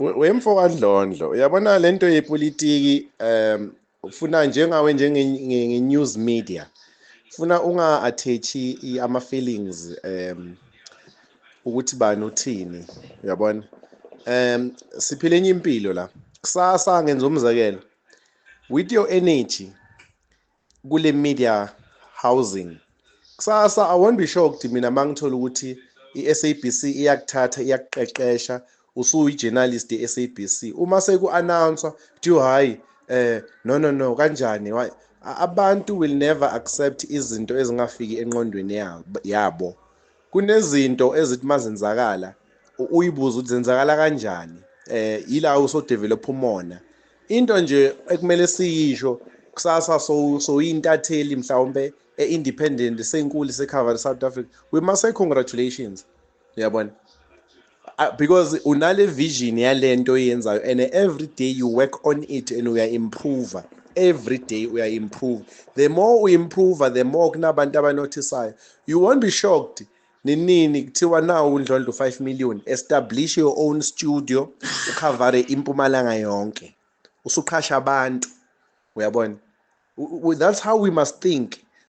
Wemfo kaDlondlo, uyabona lento yepolitiki, ufuna njengawe njenge-news media, funa unga-attach ama-feelings ukuthi bani uthini, uyabona. Siphile enye impilo la. Kusasa, ngenza umzekelo, with your energy kule media housing, kusasa I won't be shocked mina mangithola ukuthi i-SABC iyakuthatha, iyakuqeqesha, usuyi-journalist ye-SABC. Uma seku-announce-wa kuthiwa hayi, no, no, no, kanjani? Why abantu will never accept izinto ezingafiki enqondweni yabo. Kunezinto ezithi mazenzakala uyibuza ukuthi zenzakala kanjani, ila uso-develop umona. Into nje ekumele siyisho kusasa, soyintatheli mhlawumbe e-independent senkulu se-cover South Africa, we must say congratulations, uyabona, because unale vision yalento oyenzayo and every day you work on it and uya improve every day, uya improve. The more u improve, the more kunabantu aba-notice-ayo. You won't be shocked ninini kuthiwa nawu uNdlondlo 5 million, establish your own studio, u-cover-e impumalanga yonke, usuqhasha abantu, uyabona. That's how we must think.